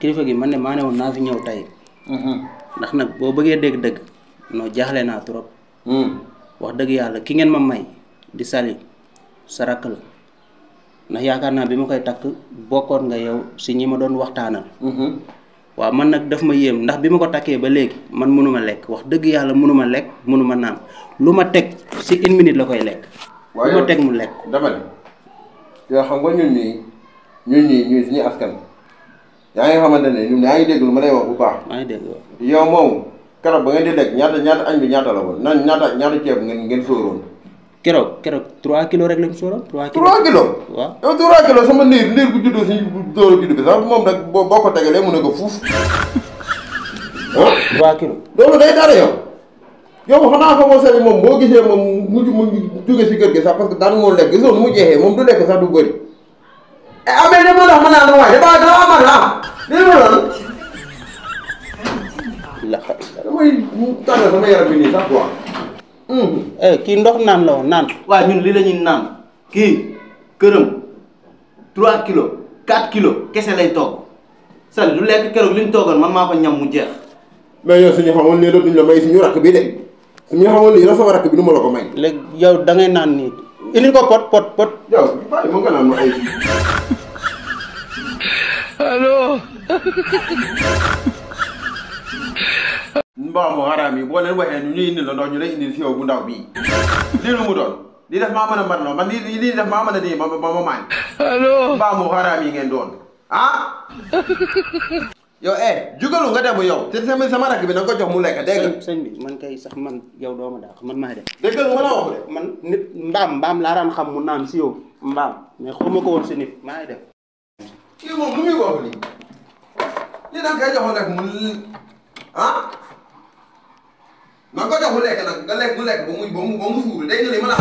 kilifa gi man ne maa ne woon naa fi ñëw tey. ndax nag boo bëggee dégg-dëgg noo jaaxle naa trop. wax dëgg yàlla ki ngeen ma may di Sali sa rakk la ndax yaakaar naa bi ma koy takk bokkoon nga yow si ñi ma doon waxtaanal. waaw man nag daf ma yéem ndax bi ma ko takkee ba léegi man mënuma lekk wax dëgg yàlla mënuma lekk mënuma naan lu ma teg si 1 minute la koy lekk. lu ma teg mu lekk. dama ne yoo xam nga ñun ñii suñu askan yaa ngi xamante ne ñun yaa ngi dégg lu ma lay wax bu baax. maa ngi dégg waaw. yow moom keroog ba ngeen di lekk ñaata añ bi ñaata la woon nan ñaata ceeb ngeen sóoroon. keroog 3 kilos rek lañ sóoroon. 3 kilos 3 kilos. waaw yow 3 kilos sama liir bu juddoo si dóor a judd bi sax moom nag boo ko tegalee mu ne ko fuuf. 3 kilos. loolu day dara yow. yow xanaa xamoo Sali moom boo gisee moom mu jóge si kër gi sax parce que daan moo lekk gisoo nu mu jeexee moom du lekk sax du bëri. amee dama la wax ma naan la waaye dama amal ah lii ma doon. damay tànn sama yaram bi nii sax quoi. kii ndox naan la woon naan. waaw ñun lii la ñuy naan kii këram 3 kilos 4 kilos kese lay togg Sali du lekk keroog li ñu toggoon man maa ko ñam mu jeex. mais yow suñu xamoon lii dootuñu la may suñu rakk bi de suñu xamoon lii la sama rakk bi du ma la ko may. léegi yow da ngay naan nii indi ko pot. yow bàyyi ma nga naan ma ay. allo. mbaamu xaraam yi boo leen waxee ñu ñuy indil la ndox ñu lay indil si yow bu ndaw bii lii lu mu doon lii def maa mën a mën na man lii def maa mën a nii ma maañ. allo. mbaamu xaraam yi ngeen doon ah. yow jugalu nga dem yow te sama rakk bi na nga ko jox mu lekk dégg nga. sëñ bi man kay sax man yow doo ma daax man maay def. dégg nga lu ma la wax de. man nit mbaam laa daan xam mu naan si yow mbaam mais xaw ma ko woon si nit maay def. kii moom lu muy wax nii lii da nga koy jox lekk mu ah na nga ko jox mu lekk nag nga lekk mu lekk ba mu suur dégg nga li ma la